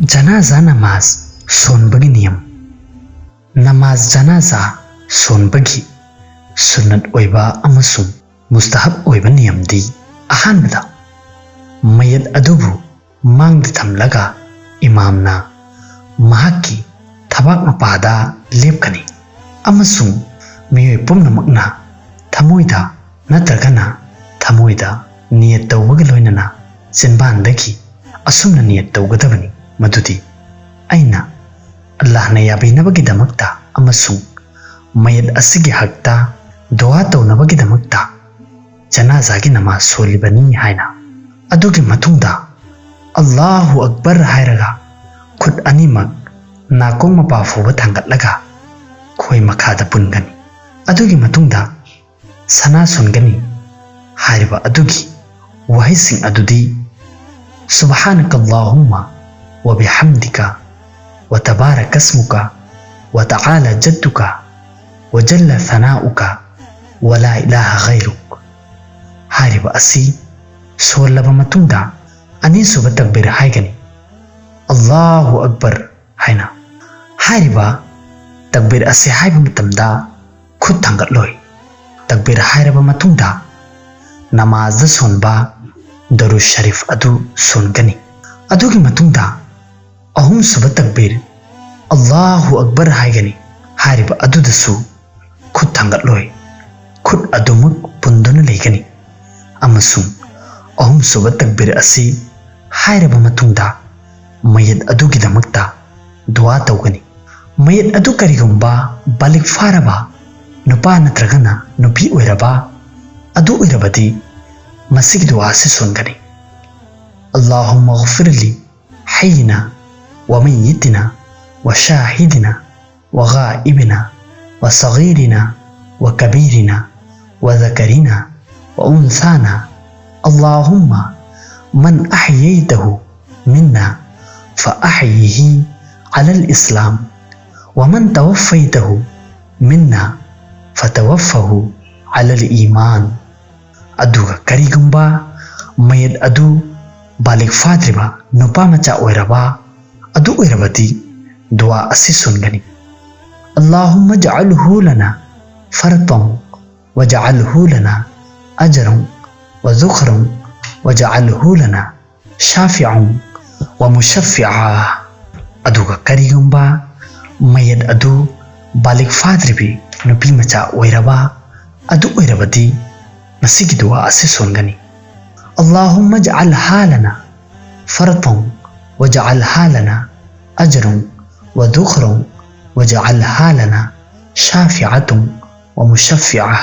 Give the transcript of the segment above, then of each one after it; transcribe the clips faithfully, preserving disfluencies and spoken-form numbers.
ꯖꯅꯥꯖꯥ ꯅꯃꯥꯖ ꯁꯣꯟꯕꯒꯤ ꯅꯤꯌꯝ꯫ ꯅꯃꯥꯖ ꯖꯅꯥꯖꯥ ꯁꯣꯟꯕꯒꯤ ꯁꯨꯟꯅꯠ ꯑꯣꯏꯕ ꯑꯃꯁꯨꯡ ꯃꯨꯁꯇꯍꯕ ꯑꯣꯏꯕ ꯅꯤꯌꯝꯗꯤ, ꯑꯍꯥꯟꯕꯗ, ꯃꯌꯦꯠ ꯑꯗꯨꯕꯨ ꯃꯥꯡꯗ ꯊꯝꯂꯒ ꯏꯃꯥꯝꯅ ꯃꯍꯥꯛꯀꯤ ꯊꯕꯥꯛ ꯃꯄꯥꯗ ꯂꯦꯞꯀꯅꯤ ꯑꯃꯁꯨꯡ ꯃꯤꯑꯣꯏ ꯄꯨꯝꯅꯃꯛꯅ ꯊꯃꯣꯏꯗ ꯅꯠꯇ꯭ꯔꯒꯅ ꯊꯃꯣꯏꯗ ꯅꯤꯌꯠ ꯇꯧꯕꯒ ꯂꯣꯏꯅꯅ ꯆꯤꯟꯕꯥꯟꯗꯒꯤ ꯑꯁꯨꯝꯅ ꯅꯤꯌꯠ ꯇꯧꯒꯗꯕꯅꯤ, ꯃꯗꯨꯗꯤ, "ꯑꯩꯅ ꯑꯜꯂꯥꯍꯅ ꯌꯥꯕꯤꯅꯕꯒꯤꯗꯃꯛꯇ ꯑꯃꯁꯨꯡ ꯃꯌꯦꯠ ꯑꯁꯤꯒꯤ ꯍꯛꯇ ꯗꯨꯋꯥ ꯇꯧꯅꯕꯒꯤꯗꯃꯛꯇ ꯖꯅꯥꯖꯥꯒꯤ ꯅꯃꯥꯖ ꯁꯣꯜꯂꯤꯕꯅꯤ" ꯍꯥꯏꯅ꯫ ꯑꯗꯨꯒꯤ ꯃꯇꯨꯡꯗ "ꯑꯜꯂꯥꯍꯨ ꯑꯛꯕꯔ" ꯍꯥꯏꯔꯒ ꯈꯨꯠ ꯑꯅꯤꯃꯛ ꯅꯥꯀꯣꯡ ꯃꯄꯥ ꯐꯥꯎꯕ ꯊꯥꯡꯒꯠꯂꯒ ꯈꯣꯏ ꯃꯈꯥꯗ ꯄꯨꯟꯒꯅꯤ꯫ ꯑꯗꯨꯒꯤ ꯃꯇꯨꯡꯗ ꯁꯅꯥ ꯁꯣꯟꯒꯅꯤ꯫ ꯍꯥꯏꯔꯤꯕ ꯑꯗꯨꯒꯤ ꯋꯥꯍꯩꯁꯤꯡ ꯑꯗꯨꯗꯤ: "سبحانك اللهم وبحمدك وتبارك اسمك وتعالى جدك وجل ثناؤك ولا إله غيرك" ꯍꯥꯏꯔꯤꯕ ꯑꯁꯤ ꯁꯣꯜꯂꯕ ꯃꯇꯨꯡꯗ ꯑꯅꯤꯁꯨꯕ ꯇꯛꯕꯤꯔ ꯍꯥꯏꯒꯅꯤ, "ꯑꯜꯂꯥꯍꯨ ꯑꯛꯕꯔ" ꯍꯥꯏꯅ꯫ ꯍꯥꯏꯔꯤꯕ ꯇꯛꯕꯤꯔ ꯑꯁꯤ ꯍꯥꯏꯕ ꯃꯇꯝꯗ ꯈꯨꯠ ꯊꯥꯡꯒꯠꯂꯣꯏ꯫ ꯇꯛꯕꯤꯔ ꯍꯥꯏꯔꯕ ꯃꯇꯨꯡꯗ ꯅꯃꯥꯖꯗ ꯁꯣꯟꯕ ꯗꯔꯨ ꯁꯔꯤꯐ ꯑꯗꯨ ꯁꯣꯟꯒꯅꯤ꯫ ꯑꯗꯨꯒꯤ ꯃꯇꯨꯡꯗ ꯑꯍꯨꯝꯁꯨꯕ ꯇꯛꯕꯤꯔ "ꯑꯜꯂꯥꯍꯨ ꯑꯛꯕꯔ" ꯍꯥꯏꯒꯅꯤ꯫ ꯍꯥꯏꯔꯤꯕ ꯑꯗꯨꯗꯁꯨ ꯈꯨꯠ ꯊꯥꯡꯒꯠꯂꯣꯏ꯫ ꯈꯨꯠ ꯑꯗꯨꯃꯛ ꯄꯨꯟꯗꯨꯅ ꯂꯩꯒꯅꯤ꯫ ꯑꯃꯁꯨꯡ ꯑꯍꯨꯝꯁꯨꯕ ꯇꯛꯕꯤꯔ ꯑꯁꯤ ꯍꯥꯏꯔꯕ ꯃꯇꯨꯡꯗ ꯃꯌꯦꯠ ꯑꯗꯨꯒꯤꯗꯃꯛꯇ ꯗꯨꯋꯥ ꯇꯧꯒꯅꯤ꯫ ꯃꯌꯦꯠ ꯑꯗꯨ ꯀꯔꯤꯒꯨꯝꯕ ꯕꯥꯂꯤꯛ ꯐꯥꯔꯕ ꯅꯨꯄꯥ ꯅꯠꯇ꯭ꯔꯒꯅ ꯅꯨꯄꯤ ꯑꯣꯏꯔꯕ ꯑꯗꯨ ꯑꯣꯏꯔꯕꯗꯤ ꯃꯁꯤꯒꯤ ꯗꯨꯋꯥ ꯑꯁꯤ ꯁꯣꯟꯒꯅꯤ: "اللهم اغفر لحينا وميتنا وشاهدنا وغائبنا وصغيرنا وكبيرنا وذكرنا وأنثانا. اللهم من أحييته منا فأحيه على الإسلام، ومن توفيته منا فتوفه على الإيمان." ꯑꯗꯨꯒ ꯀꯔꯤꯒꯨꯝꯕ ꯃꯌꯦꯠ ꯑꯗꯨ ꯕꯥꯂꯤꯛ ꯐꯥꯗ꯭ꯔꯤꯕ ꯅꯨꯄꯥ ꯃꯆꯥ ꯑꯣꯏꯔꯕ ꯑꯗꯨ ꯑꯣꯏꯔꯕꯗꯤ ꯗꯨꯋꯥ ꯑꯁꯤ ꯁꯣꯟꯒꯅꯤ: اللهم اجعله لنا فرطا واجعله لنا أجرا وذخرا واجعله لنا شافعا ومشفعا. ꯑꯗꯨꯒ ꯀꯔꯤꯒꯨꯝꯕ ꯃꯌꯦꯠ ꯑꯗꯨ ꯕꯥꯂꯤꯒ ꯐꯥꯗ꯭ꯔꯤꯕꯤ ꯅꯨꯄꯤ ꯃꯆꯥ ꯑꯣꯏꯔꯕ ꯑꯗꯨ ꯑꯣꯏꯔꯕꯗꯤ ꯃꯁꯤꯒꯤ ꯗꯨꯋꯥ ꯑꯁꯤ ꯁꯣꯟꯒꯅꯤ: اللهم اجعلها لنا فرطا واجعلها لنا أجرا وذخرا واجعلها لنا شافعة ومشفعة.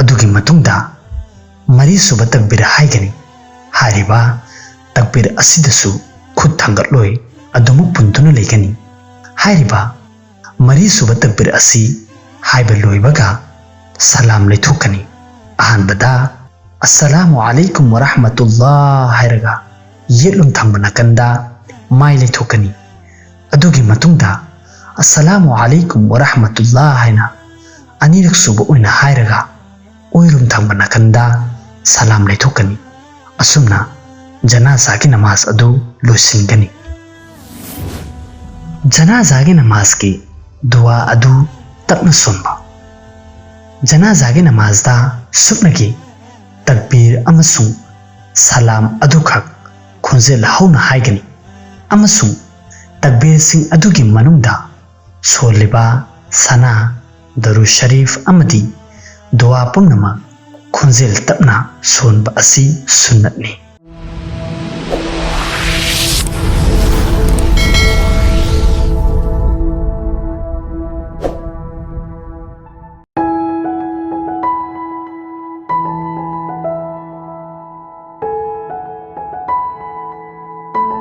ꯑꯗꯨꯒꯤ ꯃꯇꯨꯡꯗ ꯃꯔꯤꯁꯨꯕ ꯇꯛꯕꯤꯔ ꯍꯥꯏꯒꯅꯤ꯫ ꯍꯥꯏꯔꯤꯕ ꯇꯛꯕꯤꯔ ꯑꯁꯤꯗꯁꯨ ꯈꯨꯠ ꯊꯥꯡꯒꯠꯂꯣꯏ, ꯑꯗꯨꯃꯛ ꯄꯨꯟꯗꯨꯅ ꯂꯩꯒꯅꯤ꯫ ꯍꯥꯏꯔꯤꯕ ꯃꯔꯤꯁꯨꯕ ꯇꯛꯕꯤꯔ ꯑꯁꯤ ꯍꯥꯏꯕ ꯂꯣꯏꯕꯒ ꯁꯂꯥꯝ ꯂꯩꯊꯣꯛꯀꯅꯤ꯫ ꯑꯍꯥꯟꯕꯗ "ꯑꯁꯂꯥꯃꯨ ꯑꯂꯩꯀꯨꯝ ꯋꯔꯍꯃꯇꯨꯜꯂꯥ" ꯍꯥꯏꯔꯒ ꯌꯦꯠꯂꯣꯝ ꯊꯪꯕ ꯅꯥꯀꯟꯗ ꯃꯥꯏ ꯂꯩꯊꯣꯛꯀꯅꯤ꯫ ꯑꯗꯨꯒꯤ ꯃꯇꯨꯡꯗ "ꯑꯁꯂꯥꯃꯨ ꯑꯂꯩꯀꯨꯝ ꯋꯔꯍꯃꯇꯨꯜꯂꯥ" ꯍꯥꯏꯅ ꯑꯅꯤꯔꯛ ꯁꯨꯕ ꯑꯣꯏꯅ ꯍꯥꯏꯔꯒ ꯑꯣꯏꯔꯣꯝ ꯊꯪꯕ ꯅꯥꯀꯟꯗ ꯁꯂꯥꯝ ꯂꯩꯊꯣꯛꯀꯅꯤ꯫ ꯑꯁꯨꯝꯅ ꯖꯅꯥꯖꯥꯒꯤ ꯅꯃꯥꯖ ꯑꯗꯨ ꯂꯣꯏꯁꯤꯟꯒꯅꯤ꯫ ꯖꯅꯥꯖꯥꯒꯤ ꯅꯃꯥꯖꯀꯤ ꯗꯨꯋꯥ ꯑꯗꯨ ꯇꯞꯅ ꯁꯣꯟꯕ꯫ ꯖꯅꯥꯖꯥꯒꯤ ꯅꯃꯥꯖꯗ ꯁꯨꯞꯅꯒꯤ ꯇꯛꯕꯤꯔ ꯑꯃꯁꯨꯡ ꯁꯂꯥꯝ ꯑꯗꯨꯈꯛ ꯈꯣꯟꯖꯦꯜ ꯍꯧꯅ ꯍꯥꯏꯒꯅꯤ ꯑꯃꯁꯨꯡ ꯇꯛꯕꯤꯔꯁꯤꯡ ꯑꯗꯨꯒꯤ ꯃꯅꯨꯡꯗ ꯁꯣꯜꯂꯤꯕ ꯁꯅꯥ, ꯗꯔꯨ ꯁꯔꯤꯐ ꯑꯃꯗꯤ ꯗꯨꯋꯥ ꯄꯨꯝꯅꯃꯛ ꯈꯣꯟꯖꯦꯜ ꯇꯞꯅ ꯁꯣꯟꯕ ꯑꯁꯤ ꯁꯨꯟꯅꯠꯅꯤ꯫